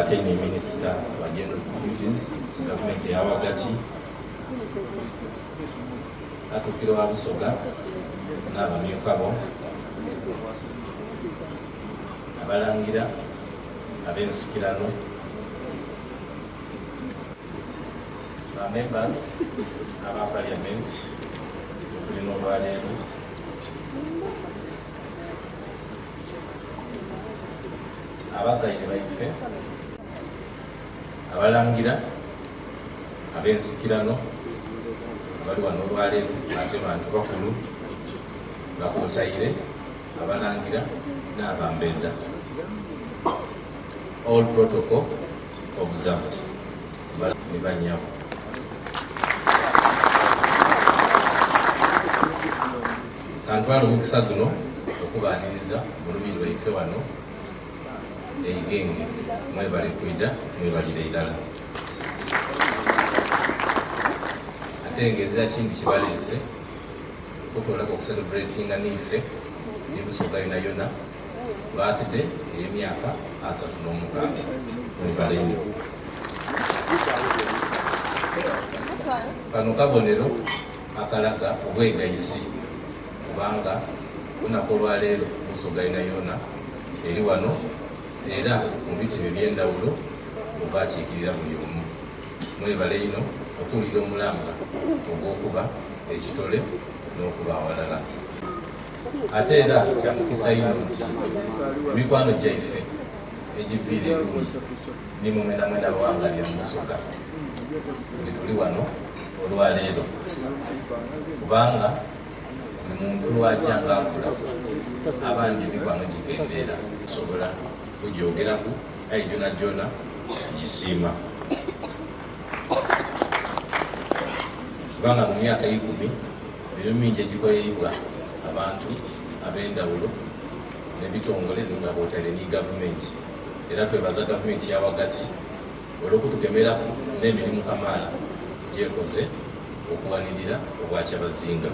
ate ni Minisita wa General Duties mu gavumenti eya ghagati, Katuukiro wa Busoga n'abamyuka bo, Abalangira ab'ensikirano, ba members aba parliament tuli n'olwaleero, abazaire baife, abalangira ab'ensikirano abali wano olwaleero ate bantu bakulu nga kwotaire abalangira n'abambenda. All protocol observed. Ni banyabo. Kantwale omukisa guno okubaaniriza mu lubiri lwaife wano e Igenge. Mwebale kwidha, mwebalire irala. Ate nga ezira kindi kibaleese okutoolaku okucelebratinga n'ife ni Busoga yonayona birthday ey'emyaka 36. Mwebale inho. Kano kabonero akalaga obwegaisi kubanga olunaku olwaleero Busoga yonayona eri wano era mu bitebe eby'endhawulo muva akiikirira buli omu. Mwebale inho okuwulira omulanga ogw'okuba ekitole n'okuba awalala. Ate era kya mukisa inho nti emikwano gyaife egiviire eruuyi ni mwe mwenamwena abawangalira mu Busoga nti tuli wano olwaleero kubanga buli muntu lw'aja ng'akula abandi emikwano gikendeera. Tusobola kugyogeraku aye gyonagyona gisiima kubanga mu myaka eikumi mirimu mingi egikoleibwa abantu ab'endhawulo n'ebitongole nga kwotaire ni gavumenti era twebaza gavumenti ya ghagati olw'okutugemeraku n'emirimu kamaala gyekoze okuwanirira Obwakyabazinga.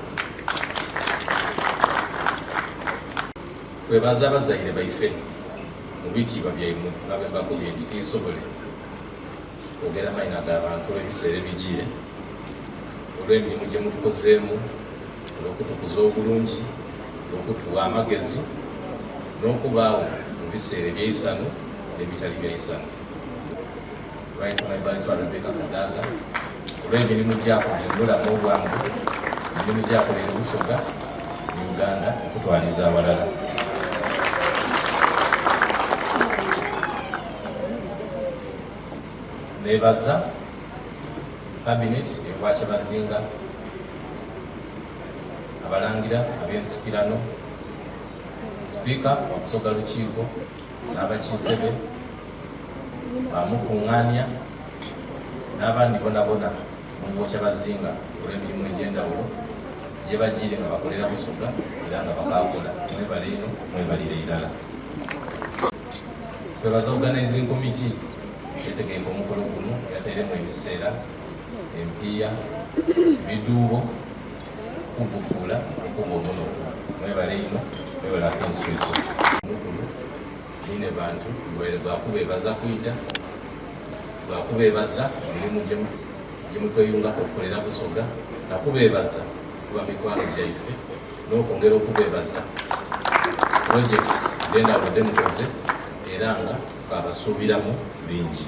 Twebaza abazaire baife mu bitiibwa byaimwe nga bwe mbakobye nti tiisobole kwogera maina ga bantu olw'ebiseera ebijiire, olw'emirimo gye mutukozeemu, olw'okutukuza obulungi, olw'okutugha amagezi, n'okubaagho mu biseera eby'eisanhu n'ebitali bya isanhu. Right Honourable Alitwala Rebecca Kadaga olw'emirimu gy'akoze mu bulamu obwange, emirimu gy'akoleire Busoga ne Uganda okutwaliza awalala. Neebaza Cabinet ey'Obwakyabazinga, Abalangira ab'ensikirano, Sipiika wa Busoga Lukiiko n'abakiise be, baamukungaania n'abandi bonabona mu Bwokyabazinga olw'emirimo egy'endhawulo gye bajiire nga bakolera Busoga era nga bakaakola. Mwebale inho, mwebalire irala. Twebaza Organizing Committee etegeike omukolo guno eyatairemu ebiseera, empiiya, ebidhuubo okugufuula okuba omunogo. Mwebale inho, mwebale ak'enswiso. Omukulu Mwine bantu gubaire gwa kubeebaza kwidha, gwa kubeebaza emirimu gye mutweyungaku okukolera Busoga, na kubeebaza kuba mikwano gyaife n'okwongera okubeebaza pulojekiti edh'endhawulo dhe mukoze era nga twabasuubiramu bingi.